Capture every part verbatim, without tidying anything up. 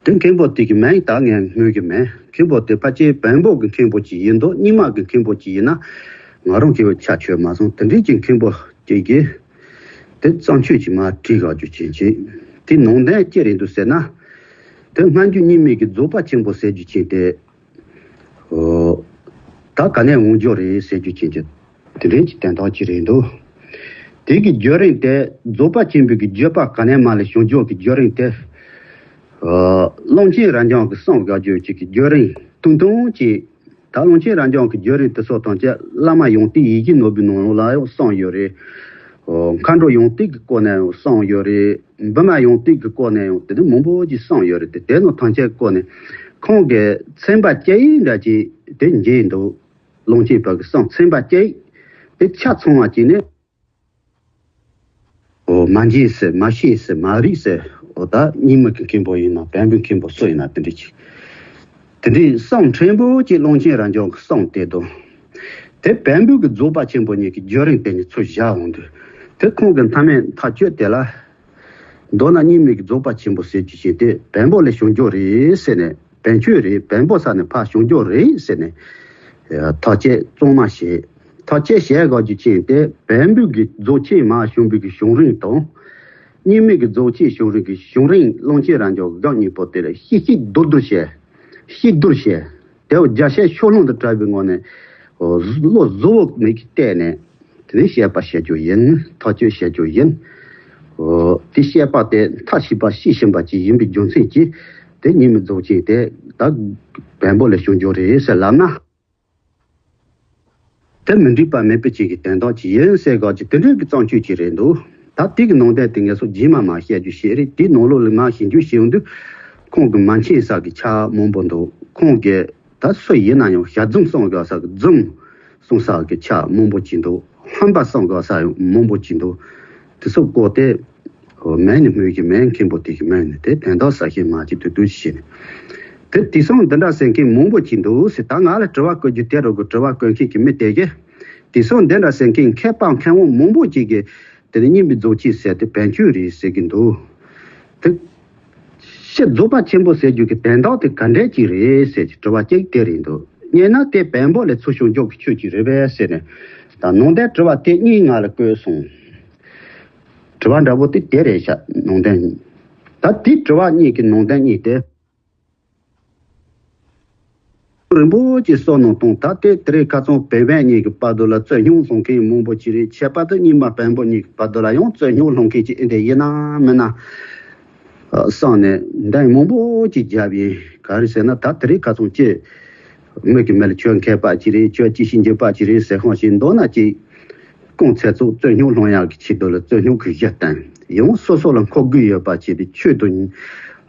དེ་མཁན་པོ་དེ་གི་མིང་ད་ངས་སྨོས་ཀྱི་མེད། མཁན་པོ་དེ་ཕལ་ཆེར་བོན་པོ་གི་མཁན་པོ་ཅིག་ཡིན་འདུག་རྙིང་མ་གི་མཁན་པོ་ཅིག་ཡིན་ན་ང་རང་གི་ཆ་ཆོད་མ་སོང་། དེ་འདྲའི་ཅིག་མཁན་པོ་ཅིག་གིས་དེ་བརྩམས་ཆོས་ཅིག་མར་བྲིས་བཞག་རྒྱུ་ཅིག་བྱས། དེ་ནང་དོན་ཅི་རེད་འདུག་ཟེར་ན། དེ་སྔ་འགྱུར་རྙིང་མའི་གི་རྫོགས་པ་ཆེན་པོ་ཟེར་རྒྱུ་ཅིག་དེ། ཨོ། ད་ག་ནས་འོང་རྒྱུ་རེད་ཟེར་རྒྱུ་ཅིག་དེ་དེ་འདྲའི་ཅིག་དོན་དག་ཅིག་རེད་འདུག་དེ་གི་བརྒྱུད་རིམ་དེ་རྫོགས་པ་ཆེན་པོའི་གི་བརྒྱུད་པ་ག་ནས་མར་ལ་བྱུང་རྒྱུ་གི་བརྒྱུད་རིམ་དེ། ཨོ། ཀློང་ཆེན་རབ་འབྱམས་ཀྱི་གསུང་བཞག་རྒྱུ་ཅིག་གི་བརྒྱུད་རིམ་ཐུང་ཐུང་ཅིག་ད་ཀློང་ཆེན་རབ་འབྱམས་ཀྱི་བརྒྱུད་རིམ་དེ་ཚོ་དང་བཅས་བླ་མ་ཡོན་ཏན་ཡིད་བཞིན་ནོར་བུའི་ནང་ལོགས་ལ་ཡང་གསུངས་ཡོད་རེད། ཨོ། མཁའ་འགྲོ་ཡོན་ཏན་གྱི་སྐོར་ནས་ཡང་གསུངས་ཡོད་རེད། བི་མ་ཡོན་ཏན་གྱི་སྐོར་ནས་ཡང་དེ་འདྲ་མང་པོ་ཅིག་གསུངས་ཡོད་རེད་དེ། དེ་ནང་ཐམས་ཅད་སྐོར་ནས་ཁོང་གིས་ཚན་པ་བཅུ་ཡི་འདྲ་ཅིག་དེ་འགྱེད་འདུག་ཀློང་ཆེན་པ་གི་གསུང་ཚན་པ་བཅུ་ཡི་དེ་ཆ་ཚང་བ་ཅིག་ནི། ཨོ། མ་འགྱེད་ཟེར། མ་ཤེས་ཟེར། མ་རིག་ཟེར། ཨོ། ད་རྙིང་མ་གི་མཁན་པོ་ཡིན་ན་བོན་པོའི་མཁན་པོ་སུ་ཡིན་ན་དེ་འདྲ་ཅིག་དེ་འདྲའི་གསུང་ཕྲན་བུ་ཅིག་ཀློང་ཆེན་རབ་འབྱམས་ཀྱི་གསུང་དེ་དང་། དེ་བོན་པོའི་གི་རྫོགས་པ་ཆེན་པོ་གཉིས་ཀྱི་བརྒྱུད་རིམ་དེ་གཉིས་ཚུར་བཞག་འོང་དུས། དེ་ཁོང་གི་མཐའ་མའི་མཐའ་དཔྱོད་དེ་ལ། མདོར་ན་རྙིང་མའི་གི་རྫོགས་པ་ཆེན་པོ་ཟེར་རྒྱུ་ཅིག་དེ་བོན་པོ་ལས་བྱུང་རྒྱུ་རེད་ཟེར་ནས། བོན་ཆོས་རེད། བོན་པོ་ས་ནས་ཕར་བྱུང་རྒྱུ་རེད་ཟེར་ནས། ཐག་བཅད་གཙང་མ་བྱས། ཐག་བཅད་བྱས་དགོས་རྒྱུ་ཅན་དེ་བོན་པོའི་གི་རྫོགས་ཆེན་མར་བྱུང་བའི་གི་བྱུང་རིམ་དང་། རྙིང་མའི་གི་རྫོགས་ཆེན་བྱུང་རིམ་གི་བྱུང་རིམ་ཀློང་ཆེན་རབ་འབྱམས་སྒང་གཉིས་པོ་དེ་ལ་ཤིག་ཤིག་བསྡུར་བསྡུར་བྱས། ཤིག་བསྡུར་བྱས། དེ་བ་རྒྱ་ཆེ་ཤོ་ལྷུང་དུ་གྲགས་པའི་ངོ་ནས། བློ་གཟུ་བོ་མིག་གིས་བལྟས་ནས། དེ་ནས་བཤད་པ་བཤད་རྒྱུ་ཡིན། ཐག་གཅོད་བཤད་རྒྱུ་ཡིན། ཨོ། དེ་བཤད་པ་དེ་མཐའ་ཕྱིན་པ་ཤེས་བཞིན་པ་ཅིག་ཡིན་པའི་རྒྱུ་མཚན་གྱིས་དེ་རྙིང་མའི་རྫོགས་ཆེན་དེ་ད་བོན་པོ་ལས་བྱུང་རྒྱུ་རེད་ཟེར་ལབ་ན། དེ་མི་འགྲིག་པ་མེད་པའི་ཅིག་གི་དོན་དག་ཅིག་ཡིན་ཟེར་ག་ཅིག་དེ་འདྲའི་གི་བརྩམས་ཆོས་ཅིག་རེད་འདུག་ད་དེ་གི་ནང་དོན་དེ་ངས་སོ་རྗེས་མ་མ་བཤད་རྒྱུ་ཞིག་རེད། དེའི་ནང་ལོགས་ལ་མ་ཞིབ་འཇུག་བྱས་ཡོང་དུས། ཁོང་གི་མ་མཁྱེན་ས་གི་ཆ་མང་པོ་འདུག་ཁོང་གི་ད་སུ་ཡིན་ན་ཡང་ཞལ་འཛུམ་གསུང་དགོས་ས་གི་འཛུམ་གསུང་ས་གི་ཆ་མང་པོ་ཅིག་འདུག་ཧམ་པ་གསུང་དགོས་ས་ཡང་མང་པོ་ཅིག་འདུག་དེ་ཚོ་བཀོད་དེ། མིང་ནི་སྨོས་ཀྱི་མེད། མཁན་པོ་དེ་གི་མིང་ནི་དེ་དོན་དག་གསལ་བཤད་མ་བྱེད་དུས་དུས་ཤིག་ནས། དེ་དེང་སང་འདི་འདྲ་ཟེར་མཁན་མང་པོ་ཅིག་འདུག་ཟེར། ད་ང་ལ་དྲི་བ་བཀོད་རྒྱུ་དེ་རུ་གི་དྲི་བ་བཀོད་མཁན་གྱི་མི་དེ་གིས། དེང་སང་འདི་འདྲ་ཟེར་མཁན་མཁས་པ་མཁས་དབང་མང་པོ་ཅིག་གིས་དེ་ནི་རྙིང་མའི་རྫོགས་ཆེན་ཟེར་དེ་བོན་ཆོས་རེད་ཟེར་གྱི་འདུག་དེ། ཕྱིར་རྫོགས་པ་ཆེན་པོ་ཟེར་རྒྱུ་གི་དོན་དག་དེ་ག་འདྲས་ཅིག་རེད་ཟེར་གྱི་དྲི་བ་གཅིག་དེ་རེད་འདུག་སྙན་ན་དེ་བོན་པོ་ལས་ཚུར་བྱུང་འཇོག་གི་ཆོས་ཅིག་རེད་པས་ཟེར་ནས། ད་ནང་དོན་དྲི་བ་དེ་གཉིས་ང་ལ་བཀོད་སོང་། དྲི་བ་འདྲ་པོ་དེ་དེ་རེད་ཤག་ནང་དོན་གཉིས། ད་དེ་དྲི་བ་གཉིས་ཀྱི་ནང་དོན་གཉིས་དེ། རིན་པོ་ཆེ་བསམ་མནོ་གཏོང་། ད་དེ་དེ་རིང་ཁ་སང་བོད་བོན་གཉིས་ཀྱི་བར་དུ་ལ་རྩོད་རྙོག་སློང་མཁན་མང་པོ་ཅིག་རེད། ཁྱད་པར་དུ་རྙིང་མ་བོན་པོ་གཉིས་ཀྱི་བར་དུ་ལ་ཡང་རྩོད་རྙོག་སློང་མཁན་ཅིག་ཨེ་འདྲ་ཡིན་ན་མིན་ན། བསམ་ནས་འདང་མང་པོ་ཅིག་བརྒྱབ་ཡིན། ག་རེ་ཟེར་ན་ད་དེ་རིང་ཁ་སང་ཅིག་མི་གི་མི་ལ་ཁྱོད་མཁས་པ་ཅིག་རེད། ཁྱོད་ཅི་ཞིག་འཇིགས་པ་ཅིག་རེད་ཟེར་ཁང་ཞིག་མདོར་ན་ཅིག་སྐུ་ཚེ་སྲོག་རྩོད་རྙོག་སློང་ཡག་གི་ཆེད་དུ་ལ་རྩོད་རྙོག་གི་གཞི་བསྟན། ཡང་སོ་སོ་ལ་མཁོ་དགོས་ཡོད་པ་བྱས་ཏེ་ཆོས་དང་།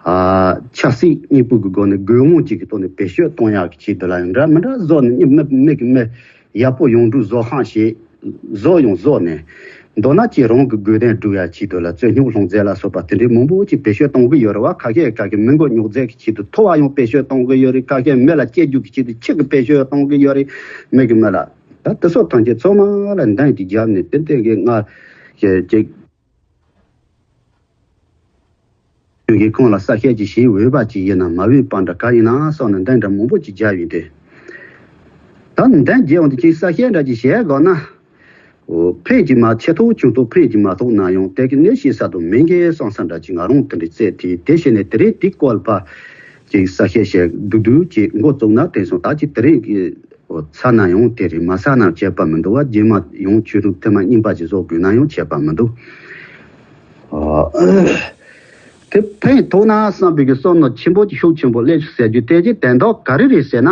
ཨ། ཆབ་སྲིད་གཉིས་པོ་གི་སྒོ་ནས་དགོས་དབང་ཅིག་གི་ཐོག་ནས་བེད་སྤྱོད་གཏོང་ཡག་གི་ཆེད་དུ་ལ་ཡང་འདྲ་མི་འདྲ་བཟོ་ནས་མི་མི་མི་གི་མི་ཡག་པོ་ཡོང་འགྲོ་བཟོ་ཧང་ཞེས་བཟོ་ཡང་བཟོ་ནས། མདོར་ན་ཅིག་རང་གི་དགོས་དོན་སྒྲུབ་ཡག་ཆེད་དུ་ལ་རྩོད་རྙོག་སློང་རྫས་ལ་སོགས་པ་དེ་འདྲའི་མང་པོ་ཅིག་བེད་སྤྱོད་གཏོང་གི་ཡོད་རེད་བ། ཁ་ཤས་ཁ་ཤས་མི་མགོ་རྙོག་རྫས་ཀྱི་ཆེད་དུ་ཐོ་བ་ཡང་བེད་སྤྱོད་གཏོང་གི་ཡོད་རེད། ཁ་ཤས་མི་ལ་སྐྱེ་རྒྱུ་གི་ཆེད་དུ་ཁྱི་གི་བེད་སྤྱོད་གཏོང་གི་ཡོད་རེད། མི་གི་མི་ལ། ད་དེ་སོགས་ཐམས་ཅད་ཚང་མ་ལ་འདང་གཅིག་བརྒྱབ་ནས་ཏན་ཏན་གྱི་ང་ཞེས་ཅིག་ཁྱོད་ཀྱིས་ཁོང་ལ་གསལ་བཤད་ཅིག་བྱེད་འོས་པ་ཅིག་ཡིན་ན་མ་འོས་པ་འདྲ་ག་ཡིན་ན་བསམ་ནས་འདང་འདྲ་མང་པོ་ཅིག་བརྒྱབ་ཡོད་དེ། ད་འདང་རྒྱག་འོང་དུས་ཅིག་གསལ་བཤད་འདྲ་ཅིག་བྱེད་དགོས་ན། འོ། ཕན་གྱི་མ་ཆེ་ཐོག་ཆུང་ཐོག་ཕན་གྱི་མ་ཐོག་ན་ཡང་དེ་གི་གནས་ཤེས་ས་དང་མིན་གྱི་བསམ་ས་འདྲ་ཅིག་ང་རང་དེ་འདྲ་བཙལ་དེ་དེ་བྱས་ནས་དེ་རིང་དེ་སྐོར་ལ་ཅིག་གསལ་བཤད་བྱས་འདུག་འདུག་ཅིག་འགོ་བཙུགས་ན་དེང་སང་ད་ཅིག་དེ་རིང་གི། འོ། ཚར་ན་ཡང་དེ་རེད། མ་ཚར་ན་བྱས་པ་མི་འདུག་བ། རྗེས་མ་ཡང་ཆོས་དུང་ཐེངས་མ་གཉིས་པ་ཅིག་བཟོ་དགོས་ན་ཡང་བྱས་པ་མི་འདུག་ཨ། དེ་ཕན་ཐོགས་ན་བསམ་པའི་གི་བསམ་མནོ་ཆེན་པོ་ཅིག་ཤུགས་ཆེན་པོ་སླེབས་བྱུང་ཟེར་རྒྱུ་དེ་ཅིག་དོན་དག་ག་རེ་རེད་ཟེར་ན།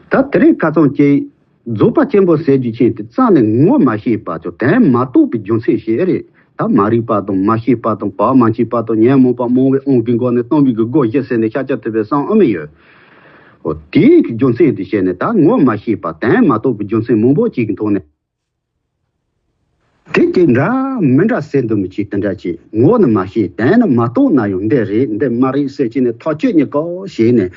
ད་དེ་རིང་ཁ་སང་ཅིག་རྫོགས་པ་ཆེན་པོ་ཟེར་རྒྱུ་ཅན་དེ་རྩ་ནས་ངོ་མ་ཤེས་པ་ཅིག་དོན་མ་རྟོགས་པའི་རྒྱུ་མཚན་ཞིག་རེད། ད་མ་རིག་པ་དང་མ་ཤེས་པ་དང་བག་མ་ཆགས་པ་དང་ཉོན་མོངས་པ་མང་བའི་དབང་གིས་འགོ་ནས་སྟོང་པའི་གི་སྒོ་བཞི་ཟེར་ནས་ཤཱཀྱ་ཐུབ་པས་གསུངས་ཨ་མི་ཡོད། འོ། དེའི་གི་རྒྱུ་མཚན་དེ་བཤད་ནས་ད་ངོ་མ་ཤེས་པ་དོན་མ་རྟོགས་པའི་རྒྱུ་མཚན་མང་པོ་ཅིག་གི་ཐོག་ནས། དེ་ཅིག་འདྲ་མི་འདྲ་ཟེར་འདུག་མི་ཅིག་དེ་འདྲ་ཅིག་ངོ་ནི་མ་ཤེས་དོན་ནི་མ་རྟོགས་ན་ཡང་འདི་རེད་འདི་མ་རེད་ཟེར་གྱི་ནས་ཐག་གཅོད་གཉིས་ཀ་བྱས་ནས་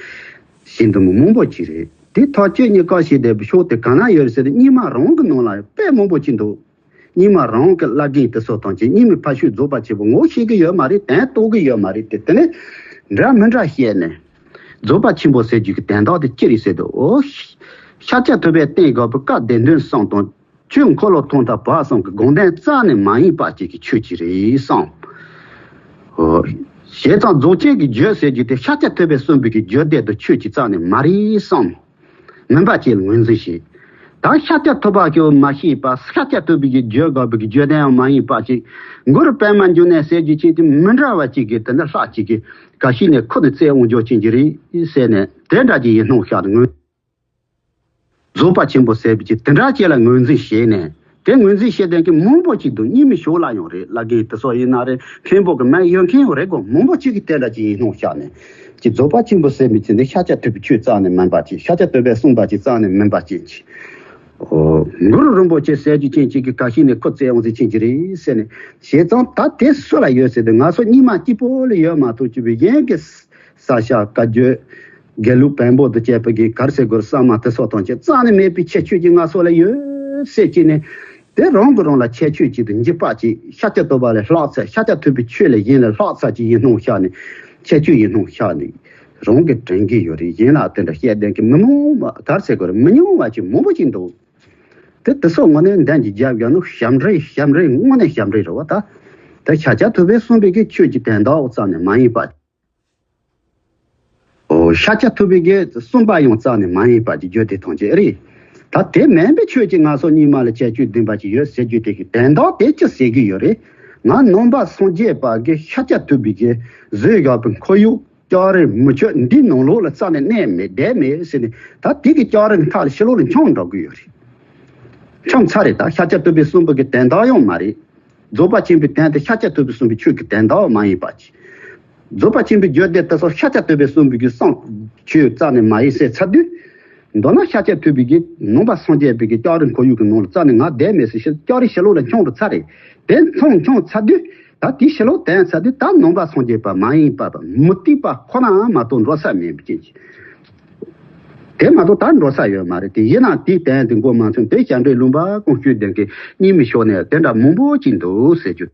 བྱེད་འདུག་མི་མང་པོ་ཅིག་རེད། དེ་ཐག་གཅོད་གཉིས་ཀ་བྱེད་བསྡད་པའི་ཕྱོགས་དེ་ག་ན་ཡོད་རེད་ཟེར་ཏེ་རྙིང་མ་རང་གི་ནང་ལ་དཔེ་མང་པོ་ཅིག་འདུག་རྙིང་མ་རང་གི་བླ་རྒན་དེ་ཚོ་དང་ཅིག་རྙིང་མའི་ཕ་ཤུལ་རྫོགས་པ་ཆེན་པོ་ངོ་ཤེས་ཀྱི་ཡོད་མ་རེད། དོན་རྟོགས་ཀྱི་ཡོད་མ་རེད། དེ་དེ་ནས་ འདྲ་མི་འདྲ་བཤད་ནས། རྫོགས་པ་ཆེན་པོ་ཟེར་རྒྱུ་གི་དོན་དག་དེ་ཅི་རེད་ཟེར་དུས། འོ། ཤཱཀྱ་ཐུབ་པས་བསྟན་དགོས་པའི་བཀའ་སྡེ་སྣོད་གསུམ་དང་། ཆོས་འཁོར་ལོ་ཐོག་མཐའ་བར་གསུམ་གྱི་དགོངས་དོན་རྩ་ནས་མ་ཡིན་པ་ཅིག་གི་ཆོས་ཅིག་རེད་བསམ། འོ། བྱས་ཙང་རྫོགས་ཆེན་གྱི་རྒྱུད་ཟེར་རྒྱུ་དེ་ཤཱཀྱ་ཐུབ་པས་གསུངས་པའི་གི་རྒྱུད་སྡེ་དང་ཆོས་ཅིག་རྩ་ནས་མ་རེད་བསམ། མིན་པ་ཅིག་ངོས་འཛིན་བྱེད། ད་ཤཱཀྱ་ཐུབ་པ་གིས་མ་ཤེས་པ། ཤཱཀྱ་ཐུབ་པའི་གི་རྒྱུད་དགོས་པའི་གི་རྒྱུད་ལྡན་ཡང་མ་ཡིན་པ་ཅིག། གུ་རུ་པདྨ་འབྱུང་གནས་ཟེར་རྒྱུ་ཅན་དེ་མི་འདྲ་བ་ཅིག་གི་དེ་འདྲ་ལྷག་ཅིག་གི་ག་ཤེད་ནས་ཁོ་ནི་བཙལ་འོང་རྒྱུ་ཅན་གྱི་རེད་ཟེར་ནས། དེ་འདྲ་ཅིག་ཡིན་སྣང་ཤར་ནས། རྫོགས་པ་ཆེན་པོ་ཟེར་བའི་ཅིག་དེ་འདྲ་ཅིག་ལ་ངོས་འཛིན་བྱས་ནས། དེ་ངོས་འཛིན་བྱེད་མཁན་གྱི་མང་པོ་ཅིག་འདུག་གཉིས་མི་ཞོག་ལ་ཡང་རེད། བླ་རྒན་དེ་ཚོ་ཡིན་ན་རེད། མཁན་པོ་གི་མ་ཡོད་མཁན་ཡང་རེད་གོ། མང་པོ་ཅིག་གིས་དེ་འདྲ་ཅིག་ཡིན་སྣང་ཤར་ནས། ཅིག་རྫོགས་པ་ཆེན་པོ་ཟེར་མི་ཅིག་འདི་ཤཱཀྱ་ཐུབ་པའི་ཆོས་རྩ་ནས་མིན་པ་ཅིག། ཤཱཀྱ་ཐུབ་པས་གསུངས་པ་ཅིག་རྩ་ནས་མིན་པ་ཅིག་ཅིག། ཨོ། གུ་རུ་རིན་པོ་ཆེ་ཟེར་རྒྱུ་ཅན་ཅིག་གི་ག་ཤེད་ནས་ཁོ་བཙལ་འོང་ཟེར་ཅན་ཅིག་རེད་ཟེར་ནས། བྱས་ཙང་ད་དེ་སུ་ལ་ཡོད་ཟེར་དུས། ང་ཚོ་རྙིང་མ་སྐྱིད་པོ་ལ་ཡོད་མ་གཏོགས། ཅིག་པའི་གཞན་གྱི་ས་སྐྱ་བཀའ་བརྒྱུད། དགེ་ལུགས་བོན་པོ་དང་བཅས་པའི་གི་ག་རེ་ཟེར་དགོས་རེད། གསར་མ་དེ་ཚོ་དང་བཅས་རྩ་ནས་མེད་པའི་ཁྱད་ཆོས་ཅིག་ང་ཚོ་ལ་ཡོད་ཟེར་གྱི་ནས། དེ་རང་གིས་རང་ལ་ཁྱད་ཆོས་ཅིག་ཏུ་འཇུག་པ་ཅིག། ཤཱཀྱ་ཐུབ་པ་ལས་ལྷག་ཚད། ཤཱཀྱ་ཐུབ་པའི་ཆོས་ལས་གཞན་ལས་ལྷག་ཚད་ཅིག་ཡིན་སྣང་ཤར་ནས། ཁྱད་ཆོས་ཡིན་སྣང་ཤར་ནས་རང་གིས་དྲན་གྱི་ཡོད་རེད། གཞན་ལ་དེ་འདྲ་བཤད་བསྡད་མཁན་མི་མང་བ། ག་རེ་ཟེར་དགོས་རེད། མི་ཉུང་བ་ཅིག་མང་པོ་ཅིག་འདུག། དེ་དེ་ཚོ་དངོས་གནས་འདང་ཅིག་རྒྱབ་ཡོང་ན་ཞབས་འདྲེན། ཞབས་འདྲེན། དངོས་གནས་ཞབས་འདྲེན་རེད་བ། ད་དེ་ཤཱཀྱ་ཐུབ་པས་གསུངས་པའི་གི་ཆོས་ཀྱི་དོན་དག་རྩ་ནས་མ་ཡིན་པ། ཨོ། ཤཱཀྱ་ཐུབ་པའི་གི་གསུངས་པ་ཡང་རྩ་ནས་མ་ཡིན་པ་ཅིག་རྒྱུད་སྡེ་ཐམས་ཅད་རེད། ད་དེ་མིན་པའི་ཆོས་ཅིག་ང་ཚོ་རྙིང་མ་ལ་ཁྱད་ཆོས་ལྡན་པ་ཅིག་ཡོད་ཟེར་རྒྱུ་དེ་གི་དོན་དག་དེ་ཅི་ཟེར་གྱི་ཡོད་རེད། ང་ནང་པ་སངས་རྒྱས་པ་གི་ཤཱཀྱ་ཐུབ་པའི་གི་བཟོས་བཞག་པའི་ཁོར་ཡུག། ལྕགས་རི་མུ་ཁྱུད་འདིའི་ནང་ལོགས་ལ་རྩ་ནས་གནས་མེད། བསྡད་མེད་ཟེར་ནས། ད་དེ་གི་ལྕགས་རིའི་མཐའ་ལ་ཕྱི་ལོགས་ལ་འཁྱམས་འགྲོ་གི་ཡོད་རེད། འཁྱམས་ཚར་རེད། ད་ཤཱཀྱ་ཐུབ་པས་གསུངས་པའི་གི་དོན་དག་ཡང་མ་རེད། རྫོགས་པ་ཆེན་པོའི་དོན་དེ་ཤཱཀྱ་ཐུབ་པས་གསུངས་པའི་ཆོས་ཀྱི་དོན་དག་མ་ཡིན་པ་ཅིག། རྫོགས་པ་ཆེན་པོའི་རྒྱུད་སྡེ་དེ་ཚོ་ཤཱཀྱ་ཐུབ་པས་གསུངས་པའི་གི་གསུང་ཆོས་རྩ་ནས་མ་ཡིན་ཟེར་ཚར་དུས། མདོར་ན་ཤཱཀྱ་ཐུབ་པའི་གི་ནང་པ་སངས་རྒྱས་པའི་གི་ལྕགས་རི་ཁོར་ཡུག་གི་ནང་ལ་རྩ་ནས་ང་བསྡད་མེད་ཟེར། ཤི། ལྕགས་རི་ཕྱི་ལོགས་ལ་འཁྱམས་འགྲོ་ཚར་རེད། དེ་འཁྱམས་འཁྱམས་ཚར་དུས། ད་དེའི་ཕྱི་ལོགས་དོན་ཚར་དུས། ད་ནང་པ་སངས་རྒྱས་པ་མ་ཡིན་པ་དང་མུ་སྟེགས་པ་ཁོ་ན་མ་གཏོགས་འགྲོ་ས་མེད་པ་ཅིག། དེ་མ་གཏོགས་ད་འགྲོ་ས་ཡོད་མ་རེད། དེ་ཡིན་ན་དེའི་དོན་དེ་མགོ་མ་ཚོས། དེ་ཞབས་འདྲེན་ལུང་པ་ཀུན་སྤྱོད་ལྡན་གྱི་རྙིང་མའི་ཕྱོགས་ནས་དེ་འདྲ་མང་པོ་ཅིག་འདུག་ཟེར་རྒྱུ།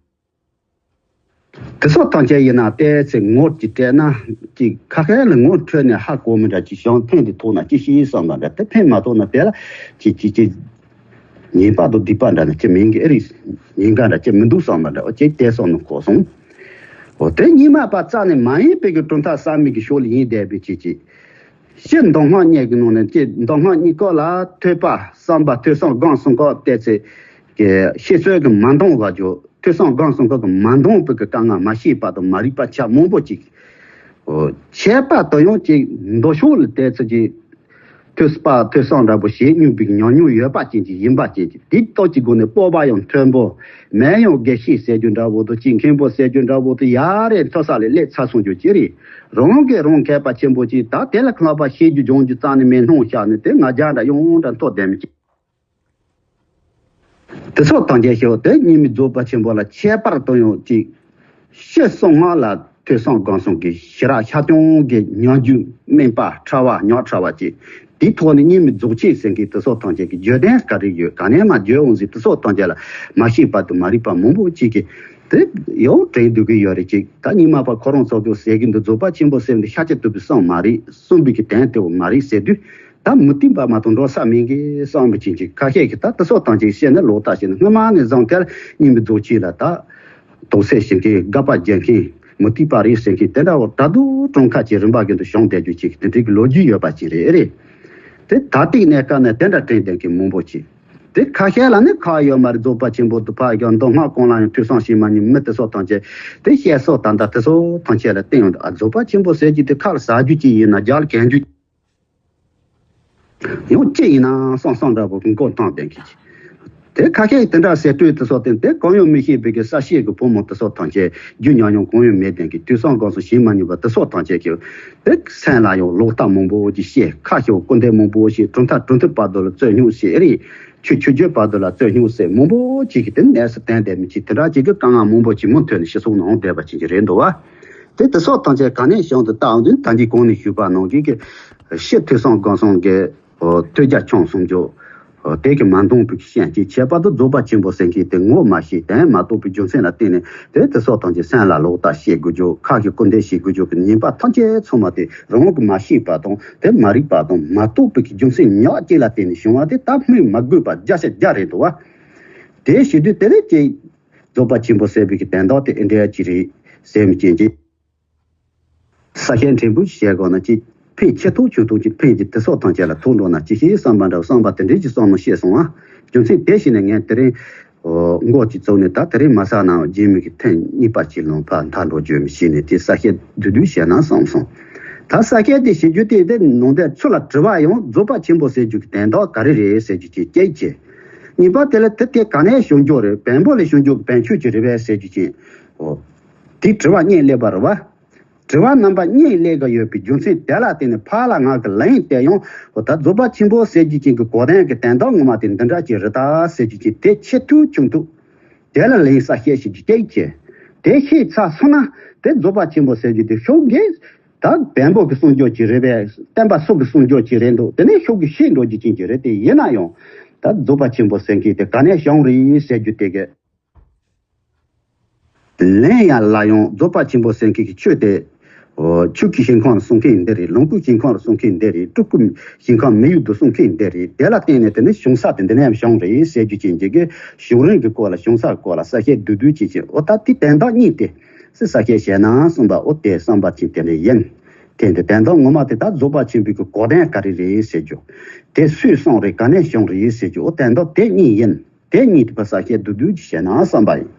དེ་ཚོ་ཐམས་ཅད་ཡིན་ན་བལྟས་ཚེ་ངོ་ཅིག་སྤྲད་ན་ཅིག་ཁ་ཁ་ལ་ངོ་འཕྲོད་ནས་ཧ་གོ་མི་འདྲ། ཅིག་བྱང་ཕན་དེ་ཐོགས་ན་ཅི་ཤེས་བསམ་པ་འདྲ། དེ་ཕན་མ་ཐོགས་ན་དེ་ལ་ཅིག་ཅིག་ཅིག་ཉེས་པ་དང་སྡིག་པ་འདྲ་ན་ཅི་མིན་གི་ཨེ་རེད། ཉེན་ཁ་འདྲ་ཅི་མི་འདུག་བསམ་པ་འདྲ། འོ་ཅིག་དེ་བསམ་ནས་གོ་སོང་། འོ་དེ་རྙིང་མ་པ་རྩ་ནས་མ་ཡིན་པའི་གི་གྲུབ་མཐའ་གསར་མའི་གི་ཕྱོགས་ལ་ཡིན་བསྡད་པའི་ཅིག་ཅིག། སྤྱིར་མདོ་སྔགས་གཉིས་ཀྱི་ནང་ནས་ཅིག། མདོ་སྔགས་གཉིས་ཀ་ལ་ཐོས་པ་བསམ་པ་ཐོས་བསམ་སྒོམ་གསུམ་ཀ་བལྟས་ཚེ་གི་ཤེས་ཚོད་ཀྱིས་མ་འདང་བ་འཇོག། ཐོས་བསམ་སྒོམ་གསུམ་ཀ་གིས་མ་འདང་བའི་གི་དཀའ་ངལ། མ་ཤེས་པ་དང་མ་རིག་པ་ཆ་མང་པོ་ཅིག། འོ། ཁྱད་པར་དུ་ཡང་ཅིག་མདོ་ཕྱོགས་ལ་བལྟས་ཚེ་ཅིག། ཐོས་པ་ཐོས་བསམ་འདྲ་པོ་བྱེད་མྱོང་བའི་ཉམས་མྱོང་ཡོད་པ་ཅན་ཅིག་ཡིན་པ་ཅན་ཅིག། དེའི་སྟོབས་ཀྱི་སྒོ་ནས་སྤོབས་པ་ཡང་མཐོན་པོ། མིང་ཡང་དགེ་བཤེས་ཟེར་རྒྱུ་འདྲ་པོ་དང་ཅིག། མཁན་པོ་ཟེར་རྒྱུ་འདྲ་པོ་དང་ཡར་རེ་མཐོ་ས་ལ་སླེབས་ཚར་སོང་རྒྱུ་ཅིག་རེད། རང་གིས་རང་མཁས་པ་ཆེན་པོ་ཅིག། ད་དེ་ལ་ཁ་ལག་པ་ཤེས་རྒྱུ་སྦྱོང་རྒྱུ་རྩ་ནས་མེད་སྣང་ཤར་ནས། དེ་ང་རྒྱལ་འདྲ་ཡོང་འདྲ་མཐོ་ལྡན་མི་ཅིག། དེ་ཚོ་ཐམས་ཅད་ཤོད་དེ་རྙིང་མའི་རྫོགས་པ་ཆེན་པོ་ལ་ཁྱད་པར་དུ་ཡང་ཅིག། སྤྱིར་གསང་སྔགས་ལ་ཐོས་བསམ་སྒོམ་གསུམ་གྱི་ཞི་རགས་ཆ་ཚང་གི་ཉམས་རྒྱུ་སྨིན་པ་ཕྲ་བ་ཉག་ཕྲ་བ་ཅིག། དེའི་ཐོག་ནས་རྙིང་མའི་རྫོགས་ཆེན་ཟེར་མཁན་དེ་ཚོ་ཐམས་ཅད་ཀྱི་བརྗོད་དོན་ག་རེ་ཡོད། ག་ནས་མར་བརྗོད་འོང་ཟེར། དེ་ཚོ་ཐམས་ཅད་ལ་མ་ཤེས་པ་དང་མ་རིག་པ་མང་པོ་ཅིག་གིས་དེ་ཡང་དྲན་སྡོད་ཀྱི་ཡོད་རེད་ཅིག། ད་རྙིང་མ་པ་ཁོ་རང་ཚོ་གིས་ཟེར་གྱི་འདུག། རྫོགས་པ་ཆེན་པོ་ཟེར་བ་འདི་ཤཱཀྱ་ཐུབ་པས་གསུངས་མ་རེད། གསུངས་པའི་གི་དོན་དེ་བོ་མ་རེད་ཟེར་དུས། ད་མུ་སྟེགས་པ་མ་གཏོགས་འགྲོ་ས་མེད་གི་བསམ་པ་ཅན་ཅིག། ཁ་ཤས་ཀྱིས་ད་དེ་ཚོ་ཐམས་ཅད་བཤད་ན། ལོག་ལྟ་བྱས་ན། སྔོན་མ་ནས་བཟུང་དེར་རྙིང་མའི་རྫོགས་ཆེན་ལ་ད་དོགས་སེལ་བྱེད་མཁན། དགག་པ་རྒྱག་མཁན། མུ་སྟེགས་པ་རེད་ཟེར་མཁན་དེ་འདྲ་བོ་དྲག་རྡུང་གྲངས་ཁ་ཅིག་རིམ་པ་བཞིན་དུ་བྱུང་བསྡད་རྒྱུ་ཅིག། དེ་འདྲའི་གི་ལོ་རྒྱུས་ཡོད་པ་ཅིག་རེད། རེད་དེ། ད་ལྟའི་གནས་སྐབས་ནས་དེ་འདྲ་དྲན་བསྡད་མཁན་མང་པོ་ཅིག། དེ་ཁ་ཤས་ལ་ནི་ཁག་ཡོད་མ་རེད། རྫོགས་པ་ཆེན་པོ་དེ་ཕར་བཞག། མདོ་སྔགས་གང་ལ་ཡང་ཐོས་བསམ་བྱེད་མ་མྱོང་མི་དེ་ཚོ་ཐམས་ཅད་དེ་བཤད་སྲོལ་ད་ལྟ་དེ་ཚོ་ཐམས་ཅད་ལ་བསྟན་ཡོང་དུས། ཨ། རྫོགས་པ་ཆེན་པོ་ཟེར་རྒྱུ་དེ་ཁ་ལ་ཟ་རྒྱུ་ཅིག་ཡིན་ན། རྒྱབ་ལ་གན་རྒྱུ། ཡང་ཅི་ཡིན་ན་བསམ་བསམ་འདྲ་པོ་གི་མགོ་འཐོམས་བསྡད་མཁན་ཅིག། དེ་ཁ་ཤས་ཀྱིས་དེ་འདྲ་ཟེར་དུས། དེ་ཚོ་དེ་དེ་གང་ཡང་མི་ཤེས་པའི་གི་ས་སྐྱེས་ཀྱི་བུ་མོ་དེ་ཚོ་ཐམས་ཅད། རྒྱུ་ཉམས་མྱོང་གང་ཡང་མེད་མཁན་གྱི། ཐོས་བསམ་སྒོམ་གསུམ་བྱེད་མ་མྱོང་བ་དེ་ཚོ་ཐམས་ཅད་ཀྱིས་དེ་སེམས་ལ་ཡང་ལོག་ལྟ་མང་པོ་ཅིག་བཤད། ཁ་ཤོར་སྐུར་འདེབས་མང་པོ་བྱས། གྲུབ་མཐའ་གྲུབ་མཐའ་བར་དུ་ལ་རྩོད་རྙོག་བྱས། རེད། ཆོས་ཆོས་བརྗོད་བར་དུ་ལ་རྩོད་རྙོག་བྱས། མང་པོ་ཅིག་གིས་དེ་གནས་སུ་བསྟན་བསྡད་མི་ཅིག། དེ་འདྲ་ཅིག་གི་དཀའ་ངལ་མང་པོ་ཅིག་མུ་མཐུད་ནས་སྤྱི་ཚོགས་ནང་བསྡད་པ་ཅིག་རེད་འདུག་བ། དེ་དེ་ཚོ་ཐམས་ཅད་ག་ནས་བྱུང་དུ་བལྟ་འོང་དུས། ད་གིན་གོང་ནས་ཞུས་པ་ནང་བཞིན་གྱི་སྤྱིར་ཐོས་བསམ་སྒོམ་གསུམ་གྱི་ཐོས་རྒྱ་ཆུང་གསུམ་འཇོག། དེ་གི་མ་འདོང་པའི་ཤན་གྱི་ཁྱད་པར་དུ་རྫོགས་པ་ཆེན་པོ་ཟེར་མཁན་དེ་ངོ་མ་ཤེས་དོན་མ་རྟོགས་པའི་རྒྱུ་མཚན་ལ་བརྟེན་ནས་དེ་དེ་སོགས་ཐམས་ཅད་སེམས་ལ་ལོག་ལྟ་བྱེད་དགོས་རྒྱུ། ཁ་གི་སྐུར་འདེབས་བྱེད་དགོས་རྒྱུ་གི་ཉེས་པ་ཐམས་ཅད་ཚང་མ་དེ་རང་གི་མ་ཤེས་པ་དང་དེ་མ་རིག་པ་དང་མ་རྟོགས་པའི་རྒྱུ་མཚན་ཉག་གཅིག་ལ་བརྟེན་ནས་བྱུང་བ་དེ་ད་སྨོས་མ་དགོས་པ་བརྒྱ་ཆ་བརྒྱ་རེད་འདུག་བ། དེ་བྱེད་དུས་དེ་ལས་ཀྱི་རྫོགས་པ་ཆེན་པོ་ཟེར་བའི་གི་དོན་དག་དེ་ཨེ་འདྲ་ཅིག་རེད་ཟེར་མི་ཅན་གྱི། ས་ཞིང་འབྲས་བུ་ཞེས་གོ་ན་ཅི། ཕན་ཆེ་ཐུབ་ཆུང་ཐུབ་ཀྱི་ཕན་གྱི་དེ་སོགས་ཐམས་ཅད་ལ་ཐུག་འགྲོ་ན་ཅི་ཞིག་བསམ་པ་འདྲ་བསམ་པ་དེ་འདྲའི་ཅི་བསམ་ནོ་ཤེས་སོང་ཨ། རྒྱུ་མཚན་དེ་ཞིག་ནས་ངས་དེ་རིང་མགོ་ཅིག་བཙུགས་ནས་ད་དེ་རིང་མ་ཟ་ནའང་རྗེས་མའི་གི་ཐེངས་གཉིས་པ་ཅིག་ལོང་ཕར་མཐའ་འགྲོ་རྒྱུ་མི་ཤེས་ནས་དེ་ས་ཞིང་བསྡུས་བསྡུས་བྱས་ན་བསམ་སོང་། ད་ས་ཞིང་དེ་བྱེད་རྒྱུ་དེ་དེ་ནང་དོན་ཚུར་ལ་དྲི་བ་ཡང་རྫོགས་པ་ཆེན་པོ་ཟེར་རྒྱུ་གི་དོན་དག་ག་རེ་རེད་ཟེར་རྒྱུ་ཅིག་སྐད་ཅིག་གཉིས་པ་དེ་ལ་དེ་དེ་ག་ནས་བྱུང་རྒྱུ་རེད། བེམ་པོ་ལས་བྱུང་རྒྱུ་གི་བེམ་ཆོས་ཅིག་རེད་པས་ཟེར་རྒྱུ་ཅིག་འོ། དེ་དྲི་བ་གཉིས་སླེབས་པ་རེད་བ། དྲི་བ་རྣམ་པ་གཉིས་སླེབས་ཀྱི་ཡོད་པའི་རྒྱུ་མཚན་དེ་ལ་བརྟེན་ནས་ཕར་ལ་ང་གི་ལན་དེ་ཡང་འོ་ད་རྫོགས་པ་ཆེན་པོ་ཟེར་རྒྱུ་ཅན་གྱི་གོ་དོན་གྱི་དོན་དག་ངོ་མ་དེ་འདི་འདྲ་ཅིག་རེད་ད་ཟེར་རྒྱུ་ཅན་དེ་ཆེ་ཐུབ་ཆུང་ཐུབ་དེ་ལ་ལན་ས་བཤད་ཞིག་ཅིག་སྐད་ཅེ། དེ་ཤེས་ཚར་སོང་ན་དེ་རྫོགས་པ་ཆེན་པོ་ཟེར་རྒྱུ་དེ་ཤོག་གེ་ད་བེམ་པོ་གི་གསུང་སྒྱུར་ཅིག་རེད་པས། བསྟན་པ་སོགས་ཀྱི་གསུང་སྒྱུར་ཅིག་རེད་འདུག་དེ་ནས་ཤོག་གེ་ཤེས་འགྲོ་རྒྱུ་ཅན་ཅིག་རེད། དེ་ཡིན་ན་ཡང་ད་རྫོགས་པ་ཆེན་པོ་ཟེར་མཁན་དེ་ག་ནས་བྱུང་རེད་ཟེར་རྒྱུ་དེ་གི་ལན་ཡང་ལ་ཡང་རྫོགས་པ་ཆེན་པོ་ཟེར་མཁན་གྱི་ཆོས་དེ། ཨོ། ཆོས་ཀྱི་ཞིང་ཁམས་ལ་གསུང་མཁན་འདི་རེད། ལོངས་སྐུའི་ཞིང་ཁམས་ལ་གསུང་མཁན་འདི་རེད། སྤྲུལ་སྐུའི་ཞིང་ཁམས་མི་ཡུལ་དུ་གསུང་མཁན་འདི་རེད། དེ་ལ་བརྟེན་ནས་དེ་ནི་བྱུང་ས་དེ་འདི་ནས་བྱུང་རེད་ཟེར་རྒྱུ་ཅན་གྱི་གི་བྱུང་རིམ་གྱི་སྐོར་ལ་བྱུང་སའི་སྐོར་ལ་ས་བཤད་བསྡུས་བསྡུས་བྱེད་ཅིང་། ཨོ་ད་དེ་དོན་དག་གཉིས་ཏེ། སི་ས་བཤད་བྱས་ན་གསུངས་པ། ཨོ་དེ་བསམ་པ་ཅན་དེ་འདྲ་ཡིན། དེ་འདི་དོན་དག་ངོ་མ་དེ་ད་རྫོགས་པ་ཆེན་པོའི་གི་གོ་དོན་ག་རེ་རེད་ཟེར་རྒྱུ། དེ་སུས་གསུངས་རེད། ག་ནས་བྱུང་རེད་ཟེར་རྒྱུ། ཨོ་དོན་དག་དེ་གཉིས་ཡིན། དེ་གཉིས་དེ་ཕར་ས་བཤད་བསྡུས་བསྡུས་ཀྱིས་བཤད་ན་བསམ་པ་ཡིན།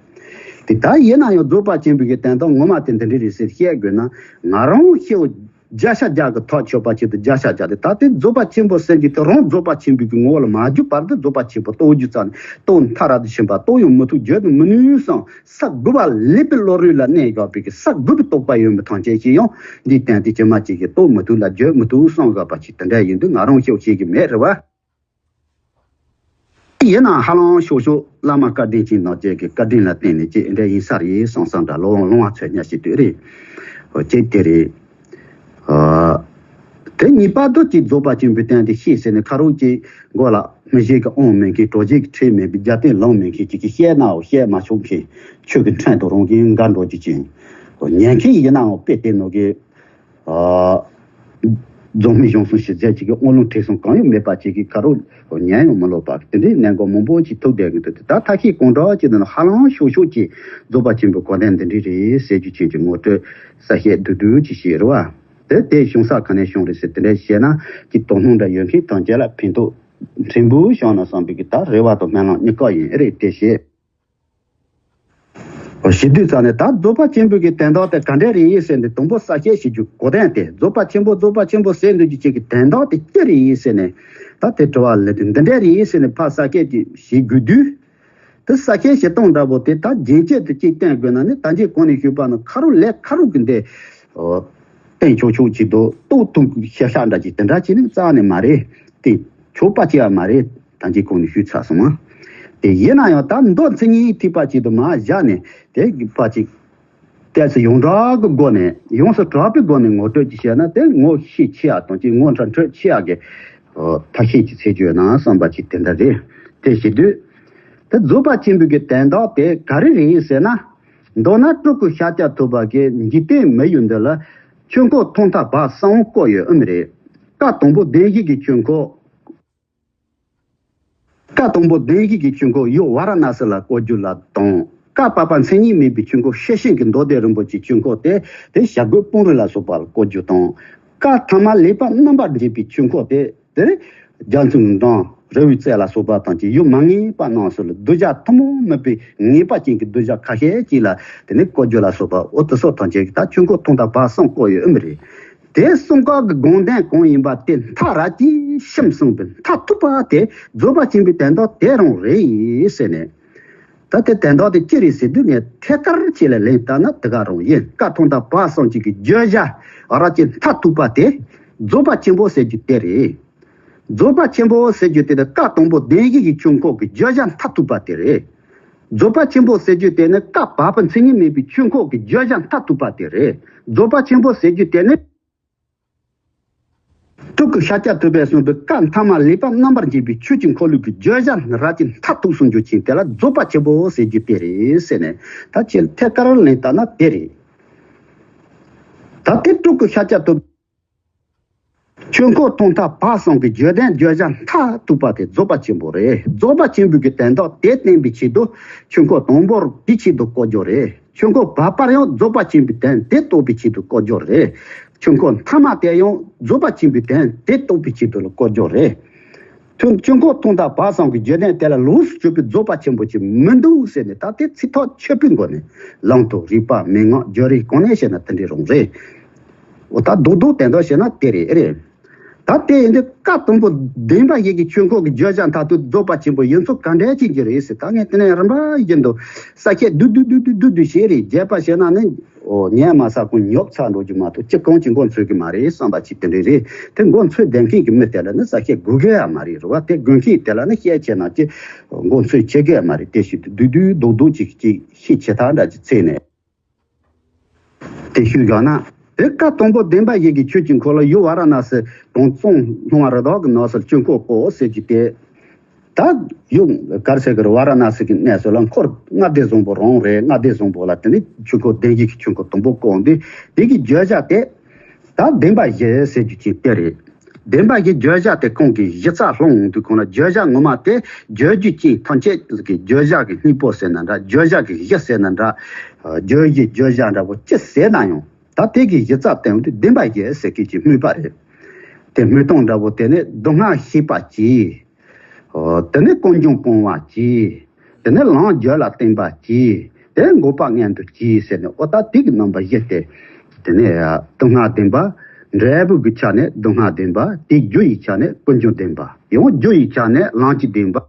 དེ་ལྟར་ཡིན་ན་ཡང་རྫོགས་པ་ཆེན་པོའི་གི་དོན་དག་ངོ་མ་དེ་འདི་འདྲ་རེད་ཟེར་བཤད་དགོས་ན། ང་རང་ཤེའུ་བརྒྱ་ཆ་བརྒྱ་གི་ཐག་ཆོད་པ་ཆེད་དུ་བརྒྱ་ཆ་བརྒྱ་དེ་ད་དེ་རྫོགས་པ་ཆེན་པོ་ཟེར་གྱི་དེ་རང་རྫོགས་པ་ཆེན་པོའི་གི་ངོ་བོ་ལ་མ་གྱུར་བར་དུ་རྫོགས་པ་ཆེན་པོ་རྟོགས་རྒྱུ་རྩ་ནས་རྟོགས་མཐའ་རབ་ཏུ་ཕྱིན་པ་རྟོགས་ཡང་མི་ཐུབ། བརྗོད་དུ་མི་ནུས་སམ། ས་དགུ་པ་ལེགས་པའི་བློ་རིག་ལ་གནས་བཞག་པའི་གི་ས་དགུ་པའི་རྟོགས་པ་ཡོད་མི་ཐམས་ཅད་ཀྱིས་ཡང་འདིའི་སྟེང་དེ་ཇི་མ་ཅིག་གིས་རྟོགས་མི་ཐུབ་ལ་བརྗོད་མི་ཐུབ་བསམ་དགོས་པ་ཅིག་དེ་འདྲ་ཡིན་དུས་ང་རང་ཤེའུ་ཤེས་ཀྱི་མེད་རེད་བ། ཡིན་ནའང་ཧ་ལམ་ཤོག་ཤོག་བླ་མ་བཀའ་དྲིན་ཅན་རྣམས་ཀྱི་གི་བཀའ་དྲིན་ལ་བརྟེན་ནས་ཅི་འདྲ་ཡིན་ས་རེད་བསམ་བསམ་འདྲ་ལོང་ལོང་བ་ཚོད་ཉག་ཞིག་ལྟོས་རེད། ཨོ་ཅེ་དེ་རེད། ཨ། དེ་གཉིས་པ་དུ་ཅིག་རྫོགས་པ་ཆེན་པོའི་དོན་དེ་ཤེས་ཟེར་ནས་ཁ་རོག་ཅིག་མགོ་ལ་མི་ཞིག་གི་དབང་མེད་མཁན། གྲོགས་ཅིག་གི་ཁྲེལ་མེད་པའི་རྒྱབ་རྟེན་ལོང་མེད་མཁན་ཅིག་གིས་བཤད་ནའང་བཤད་མ་ཆོག་མཁན། ཆོས་ཀྱི་ཁྲིམས་དང་རང་གི་འགལ་འགྲོ་རྒྱུ་ཅན། ཉན་མཁན་ཡིན་ནའང་དཔེ་དེ་ནང་གི་ཨ། རྫོགས་སྨིན་གཞུང་གསུམ་ཞི་མཛད་ཅིག་གི་དབང་ལུང་ཁྲིད་གསུམ་གང་ཡང་མེད་པ་ཅིག་གིས་ཁ་རོག་ཉན་ཡང་མི་ལོབ་པ་དེ་འདྲའི་གནད་འགག་མང་པོ་ཅིག་ཐུག་བསྡད་ཀྱི་འདུག་དེ་ད་ཐ་ཤལ་གང་དྲག་ཅིག་ནང་ཧ་ལམ་ཤོག་ཤོག་ཅིག་རྫོགས་པ་ཆེན་པོའི་གོ་དོན་འདི་འདྲའི་རེད་ཟེར་རྒྱུ་ཅན་གྱི་ངོ་སྤྲོད་ས་བཤད་བསྡུས་བསྡུས་ཅིག་བྱས་རེད་བ། དེ་དེ་བྱུང་ས་ག་ནས་བྱུང་རེད་ཟེར་དེ་འདྲ་བཤད་ན་ཅིག་དོ་སྣང་འདྲ་ཡོད་མཁན་ཐམས་ཅད་ལ་ཕན་ཐོགས་ཕྲན་བུ་བྱུང་ན་བསམ་པའི་གི་ད་རེ་བ་དང་སྨོན་ལམ་གཉིས་ཀ་ཡིན་ཨེ་རེད་དེ་བཤད། ཞེ་དུས་ཙ་ནས་ད་རྫོགས་པ་ཆེན་པོའི་གི་དོན་དག་དེ་ག་འདྲ་རེད་ཟེར་ནས་དང་པོ་ས་བཤད་བྱེད་རྒྱུ་གོ་དོན་དེ། རྫོགས་པ་ཆེན་པོ་རྫོགས་པ་ཆེན་པོ་ཟེར་འདོད་རྒྱུ་ཅིག་གི་དོན་དག་དེ་ཅི་རེད་ཟེར་ནས་ད་དེ་དྲི་བ་ལ་དེ་འདི་འདྲ་རེད་ཟེར་ནས་ཕར་ས་བཤད་ཅིག་བྱེད་དགོས་དུས། དེ་ས་བཤད་བྱེད་སྟངས་འདྲ་པོ་དེ་ད་རྒྱན་ཆེད་དུ་ཅིག་བསྟན་དགོས་ན་ནི་ད་གིན་གོང་ནས་ཞུས་པ་ནང་ཁ་རོག་ལས་ཁ་རོག་གི་འདི་བསྟན་ཆོག་ཆོག་ཅིག་འདུག་རྟོགས་ཐུབ་ཤག་ཤག་འདྲ་ཅིག་དེ་འདྲ་ཅིག་ནི་རྩ་ནས་མ་རེད། དེ་ཆོག་པ་ཅིག་ཡང་མ་རེད། ད་གིན་གོང་ནས་ཞུས་ཚར་སོང་ང་། དེ་ཡིན་ན་ཡང་ད་མདོ་མཚན་ཉིད་ཐེག་པ་ཅིག་ཏུ་མར་བཞག་ནས་དེ་གི་ཕར་ཅིག་ཏོག་ཙམ་ཡོངས་གྲགས་ཀྱི་སྒོ་ནས་ཡོངས་སུ་གྲགས་པའི་སྒོ་ནས་ངོ་སྤྲོད་ཅིག་བྱས་ན་དེ་ངོ་ཤེས་ཆེ་ཡག་དང་ཅིག་ངོ་འཕྲོད་ཆེ་ཡག་གི་ཐ་ཤལ་གྱི་ཚིག་བརྗོད་ན་བསམ་པ་ཅིག་དེ་འདྲ་རེད། དེ་བྱེད་དུས་དེ་རྫོགས་པ་ཆེན་པོའི་གི་དོན་དག་དེ་ག་རེ་རེད་ཟེར་ན། མདོར་ན་སྤྲུལ་སྐུ་ཤཱཀྱ་ཐུབ་པ་གིས་འཇིག་རྟེན་མི་ཡུལ་འདི་ལ་ཆོས་འཁོར་ཐོག་མཐའ་བར་གསུམ་བསྐོར་ཡོད་ཨེ་མ་རེད། སྐབས་དང་པོ་བདེན་བཞི་གི་ཆོས་འཁོར། སྐབས་དང་པོ་བདེན་བཞི་གི་ཆོས་འཁོར་ཡུལ་ཝཱ་ར་ཎ་སི་ལ་བསྐོར་རྒྱུ་ལ་དང་། སྐབས་བར་པ་མཚན་ཉིད་མེད་པའི་ཆོས་འཁོར་ཤེར་ཕྱིན་གྱི་མདོ་སྡེ་རིན་པོ་ཆེའི་ཆོས་འཁོར་དེ་དེ་བྱ་རྒོད་སྤུངས་རི་ལ་སོགས་པ་ལ་བསྐོར་རྒྱུ་དང་། སྐབས་ཐ་མ་ལེགས་པར་རྣམ་པར་འབྱེད་པའི་ཆོས་འཁོར་དེ་དེ་རྒྱ་མཚོའི་འགྲམ་རི་བོའི་རྩེ་ལ་སོགས་པ་དང་བཅས་ཡུལ་མ་ངེས་པ་རྣམས་སུ་ལ་གདུལ་བྱ་ཐུན་མོང་མིན་པའི་ངེས་པ་ཅན་གྱི་གདུལ་བྱ་ཁ་ཤས་ཅིག་ལ་དེ་ནི་བསྐོར་རྒྱུ་ལ་སོགས་པ་འོ་དེ་སོགས་ཐམས་ཅད་ཀྱི་ད་ཆོས་འཁོར་ཐོག་མཐའ་བར་གསུམ་བསྐོར་ཡོད་ཨེ་མ་རེད། དེ་གསུམ་ཀ་གི་དགོངས་དོན་གང་ཡིན་པ་དེ་མཐའ་རབ་ཀྱིས་ཕྱིན་གསུངས་པའི་མཐར་ཐུག་པ་དེ་རྫོགས་པ་ཆེན་པོའི་དོན་དག་དེ་རང་རེད་ཟེར་ནས། ད་དེ་དོན་དག་དེ་ཅི་རེད་ཟེར་དུས་ངས་ཐད་ཀར་ཁྱེད་ལ་ལན་བཏབ་ན་དེ་ག་རང་ཡིན། སྐབས་ཐོག་མཐའ་བར་གསུམ་གཅིག་གི་བརྗོད་བྱ་རབ་ཀྱི་མཐར་ཐུག་པ་དེ་རྫོགས་པ་ཆེན་པོ་ཟེར་རྒྱུ་དེ་རེད། རྫོགས་པ་ཆེན་པོ་ཟེར་རྒྱུ་དེ་ནི་སྐབས་དང་པོ་བདེན་བཞི་གི་ཆོས་འཁོར་གྱི་བརྗོད་བྱ་མཐར་ཐུག་པ་དེ་རེད། རྫོགས་པ་ཆེན་པོ་ཟེར་རྒྱུ་དེ་ནི་སྐབས་བར་པ་མཚན་ཉིད་མེད་པའི་ཆོས་འཁོར་གྱི་བརྗོད་བྱ་མཐར་ཐུག་པ་དེ་རེད། རྫོགས་པ་ཆེན་པོ་ཟེར་རྒྱུ་དེ་ནི། སྤྲུལ་སྐུ་ཤཱཀྱ་ཐུབ་པས་གསུངས་པའི་བཀའ་ཐ་མ་ལེགས་པར་རྣམ་པར་འབྱེད་པའི་ཆོས་ཀྱི་འཁོར་ལོ་གི་བརྗོད་བྱ་རབ་ཀྱི་མཐར་ཐུག་གསུང་རྒྱུ་ཅན་དེ་ལ་རྫོགས་པ་ཆེན་པོ་ཟེར་རྒྱུ་དེ་རེད་ཟེར་ནས། ད་ཁྱེད་ཐད་ཀར་ལན་བཏབ་ན་དེ་རེད། ད་དེ་སྤྲུལ་སྐུ་ཤཱཀྱ་ཐུབ། ཆོས་འཁོར་ཐོག་མཐའ་བར་གསུམ་གྱི་བརྗོད་དོན་བརྗོད་བྱ་མཐར་ཐུག་པ་དེ་རྫོགས་པ་ཆེན་པོ་རེད། རྫོགས་པ་ཆེན་པོའི་གི་དོན་དག་དེ་བསྟན་པའི་ཆེད་དུ་ཆོས་འཁོར་དང་པོར་དེའི་ཆེད་དུ་བསྐོར་རྒྱུ་རེད། ཆོས་འཁོར་བར་པར་ཡང་རྫོགས་པ་ཆེན་པོའི་དོན་དེ་རྟོགས་པའི་ཆེད་དུ་བསྐོར་རྒྱུ་རེད། ཆོས་འཁོར་མཐའ་མ་དེ་ཡང་རྫོགས་པ་ཆེན་པོའི་དོན་དེ་རྟོགས་པའི་ཆེད་དུ་ལ་བསྐོར་རྒྱུ་རེད། ཆོས་ཆོས་འཁོར་ཐོག་མཐའ་བར་གསུམ་གྱི་བརྗོད་དོན་དེ་ལ་ལོགས་སུ་གྱུར་པའི་རྫོགས་པ་ཆེན་པོ་ཅིག་མི་འདུག་ཟེར་ནས། ད་དེ་ཚིག་ཐག་ཆོད་པོའི་སྒོ་ནས་ལམ་དང་རིགས་པ་མན་ངག་བརྗོད་རིགས་གང་ནས་བཤད་ན་དེ་འདྲའི་རང་རེད། འོ་ད་རྡོག་རྡོག་དེ་འདྲ་བཤད་ན་དེ་རེད། ཨེ་རེད། ད་དེ་ཡིན་དུས་བཀའ་དང་པོ་བདེན་པ་བཞི་གི་ཆོས་འཁོར་གྱི་བརྗོད་བྱ་མཐར་ཐུག་རྫོགས་པ་ཆེན་པོ་ཡིན་ཚུལ་ག་འདྲ་ཅིག་གི་རེད་ཟེར། ད་ངས་དེ་ནས་རིམ་པ་བཞིན་དུ་ས་བཤད་བསྡུས་བསྡུས་བསྡུས་བསྡུས་བསྡུས་བསྡུས་བྱས་རེད། རྒྱས་པ་བཤད་ན་ནི། འོ་ཉན་མ་ས་ཀུན་ཉོབ་ཚར་འགྲོ་རྒྱུ་མ་གཏོགས་ཅི་གང་ཅི་མགོ་འཚོས་གི་མ་རེད་བསམ་པ་ཅིག་དེ་འདྲ་རེད། དེ་མགོ་འཚོས་བསྡད་མཁན་གྱི་མི་དེ་ལ་ནི་ས་བཤད་དགོས་གི་ཡ་མ་རེད། རེད་བ། དེ་དགོས་མཁན་དེ་ལ་ནི་བཤད་བྱས་ན་ཅི་མགོ་འཚོས་བྱེད་གི་ཡ་མ་རེད། དེ་བཞིན་དུ་བསྡུས་བསྡུས་རྡོག་རྡོག་ཅིག་ཅིག་ཤེས་བྱེད་ཐག་འདྲ་ཅིག་ཚེ་ནས། དེ་ཞུས་བཞག་ན། དེ་བཀའ་དང་པོ་བདེན་པ་བཞི་གི་ཆོས་ཀྱི་འཁོར་ལོ་ཡུལ་ཝཱ་ར་ཎ་སི་དང་གཙང་ལྷུང་བ་རི་དྭགས་ཀྱི་ནགས་སུ་ཆོས་འཁོར་བསྐོར་ཟེར་གྱི་དེ། ད་ཡུལ་ག་རེ་ཟེར་གི་རེད། ཝཱ་ར་ཎ་སི་གི་གནས་སུ་ལ་འཁོར་ལྔ་སྡེ་བཟང་པོ་རང་རེད། ལྔ་སྡེ་བཟང་པོ་ལ་དེ་ནི་ཆོས་འཁོར་བདེན་བཞི་གི་ཆོས་འཁོར་དང་པོ་བསྐོར་འདི་དེ་གི་བརྗོད་བྱ་དེ། ད་བདེན་པ་བཞི་ཟེར་རྒྱུ་ཅིག་དེ་རེད། བདེན་པ་བཞིའི་བརྗོད་བྱ་དེ་གང་གི་གཞི་རྩར་ལྷུང་འོང་དུས་གང་ལ་བརྗོད་བྱ་ངོ་མ་དེ་བརྗོད་རྒྱུ་ཅན་ཐམས་ཅད་ཀྱི་བརྗོད་བྱ་གི་སྙིང་པོ་ཟེར་ན་འདྲ། བརྗོད་བྱ་གི་གཞི་ཟེར་ན་འདྲ། བརྗོད་བྱའི་བརྗོད་བྱ་འདྲ་པོ་ཅི་ཟེར་ན་ཡང་ད་དེ་གི་གཞི་རྩར་བསྟན་འོང་དུས་བདེན་པ་བཞི་ཟེར་མཁན་གྱི་སྨོས་པ་རེད། དེ་སྨོས་སྟངས་འདྲ་པོ་དེ་ནི་སྡུག་བསྔལ་ཤེས་པ་གྱིས། དེ་ནས་ཀུན་འབྱུང་སྤོང་བ་གྱིས། དེ་ནས་ལམ་རྒྱུད་ལ་བརྟེན་པ་གྱིས། དེ་འགོག་པ་མངོན་དུ་གྱིས་ཟེར་ནས། འོ་ད་དེ་གི་རྣམ་པ་བཞི་སྟེ། དེ་ནས་སྡུག་བསྔལ་བདེན་པ། འབྲས་བུ་གི་ཆ་ནས་སྡུག་བསྔལ་བདེན་པ། དེའི་རྒྱུ་ཡི་ཆ་ནས་ཀུན་འབྱུང་བདེན་པ། ཡང་རྒྱུ་ཡི་ཆ་ནས་ལམ་གྱི་བདེན་པ།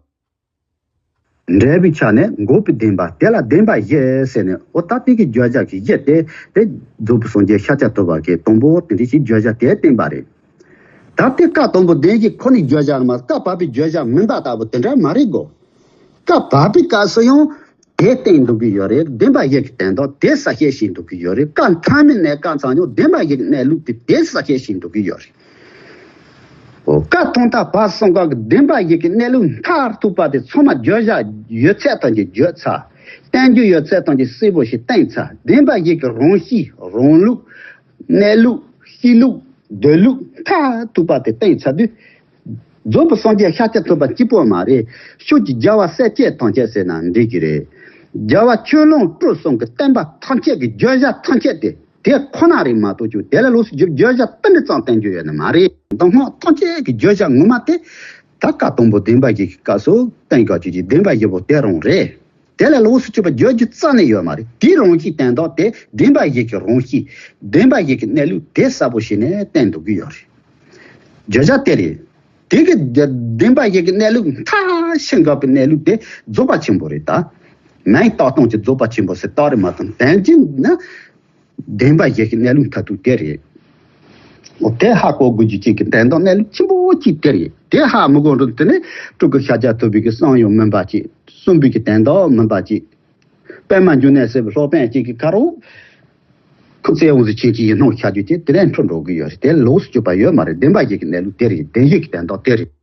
འབྲས་བུའི་ཆ་ནས་འགོག་པའི་བདེན་པ། དེ་ལ་བདེན་པ་བཞི་ཟེར་ནས། འོ་ད་དེ་གི་བརྗོད་བྱ་གི་གཞི་དེ་དེ་རྫོགས་པའི་སངས་རྒྱས་ཤཱཀྱ་ཐུབ་པ་གིས་དང་པོ་དེ་འདྲ་ཞིག་བརྗོད་བྱ་དེ་བསྟན་པ་རེད། ད་དེ་བཀའ་དང་པོ་བདེན་བཞི་ཁོ་ནའི་བརྗོད་བྱ་རེད་མ། བཀའ་བབས་པའི་བརྗོད་བྱ་མིན་པ་ལྟ་བུ་དེ་འདྲ་མ་རེད་གོ། བཀའ་བབས་པའི་སྐབས་སུ་ཡང་དེ་བསྟན་འདུག་གི་ཡོད་རེད། བདེན་པ་བཞི་གི་དོན་དག་དེ་གསལ་བཤད་བྱེད་འདུག་གི་ཡོད་རེད། བཀའ་ཐ་མའི་གནས་སྐབས་ཙམ་ཡང་བདེན་པ་བཞི་གི་གནས་ལུགས་དེ་དེ་གསལ་བཤད་བྱེད་འདུག་གི་ཡོད་རེད། འོ་བཀའ་ཐོག་མཐའ་བར་གསུམ་ཀ་གི་བདེན་པ་བཞི་གི་གནས་ལུགས་མཐར་ཐུག་པ་དེ་ཚང་མ་བརྗོད་བྱ་ཡོད་ཚད་ཐམས་ཅད་བརྗོད་ཚར། བསྟན་རྒྱུ་ཡོད་ཚད་ཐམས་ཅད་གསལ་པོ་ཞིག་བསྟན་ཚར། བདེན་པ་བཞི་གི་རང་གཤིས་རང་ལུགས། གནས་ལུགས། གཤིས་ལུགས། སྡོད་ལུགས་མཐར་ཐུག་པ་དེ་བསྟན་ཚར་དུས། རྫོགས་པའི་སངས་རྒྱས་ཤཱཀྱ་ཐུབ་པ་གཅིག་པོ་མ་རེད། ཕྱོགས་ཀྱི་རྒྱལ་བ་སྲས་བཅས་ཐམས་ཅད་ཟེར་ན་འགྲིག་གི་རེད། རྒྱལ་བ་ཆོས་ལོངས་སྤྲུལ་གསུམ་གྱི་བསྟན་པ་ཐམས་ཅད་ཀྱི་བརྗོད་བྱ་ཐམས་ཅད་དེ་དེ་ཁོ་ན་རེད་མ་གཏོགས་ཀྱང་དེ་ལས་ལོགས་སུ་བརྗོད་བརྗོད་བྱ་ཏིལ་འབྲུ་ཙམ་བསྟན་རྒྱུ་ཡོད་ནི་མ་རེད། མདོ་སྔགས་ཐམས་ཅད་ཀྱི་བརྗོད་བྱ་ངོ་མ་དེ་ད་བཀའ་དང་པོ་བདེན་པ་བཞི་གི་སྐབས་སུ་བསྟན་དགོས་རྒྱུ་གི་བདེན་པ་བཞི་པོ་དེ་རང་རེད། དེ་ལས་ལོགས་སུ་གྱུར་པ་བརྗོད་རྒྱུ་རྩ་ནས་ཡོད་མ་རེད། དེའི་རང་བཞིན་བསྟན་སྟངས་དེ་བདེན་པ་བཞི་གི་རང་བཞིན། བདེན་པ་བཞི་གི་གནས་ལུགས་དེ་གསལ་པོ་བྱས་ནས་བསྟན་འདུག་གི་ཡོད་རེད། བརྗོད་བྱ་དེ་རེད། དེ་གི་བདེན་པ་བཞི་གི་གནས་ལུགས་མཐར་ཕྱིན་དགོས་པའི་གནས་ལུགས་དེ་རྫོགས་པ་ཆེན་པོ་རེད། ད་མིང་བཏགས་སྟངས་ཀྱི་རྫོགས་པ་ཆེན་པོ་ཟེར་བཏགས་རེད་མ་གཏོགས་བསྟན་རྒྱུ་ན། བདེན་པ་བཞི་གི་གནས་ལུགས་མཐར་ཐུག་དེ་རེད། འོ་དེ་ཧ་གོ་དགོས་རྒྱུ་གཅིག་གི་དོན་དག་གནས་ལུགས་ཆེན་པོ་གཅིག་དེ་རེད། དེ་ཧ་མི་གོ་འགྲོ་དུས་ནས་སྤྲུལ་སྐུ་ཤཱཀྱ་ཐུབ་པའི་གི་གསུང་ཡང་མིན་པ་གཅིག་གསུངས་པའི་གི་དོན་དག་མིན་པ་གཅིག་པད་མ་འབྱུང་གནས་ཟེར་བའི་སློབ་དཔོན་གཅིག་གི་ཁ་རོག་ཁུ་ཚེ་འོང་ཟེར་ཆེན་གྱི་ཡིན་སྣང་ཤར་རྒྱུ་དེ་དེ་ནས་འཕྲོ་འགྲོ་གི་ཡོད་རེད། དེ་ལོགས་སུ་གྱུར་པ་ཡོད་མ་རེད། བདེན་པ་བཞི་གི་གནས་ལུགས་དེ་རེད། བདེན་བཞི་གི་དོན་དག་དེ་རེད།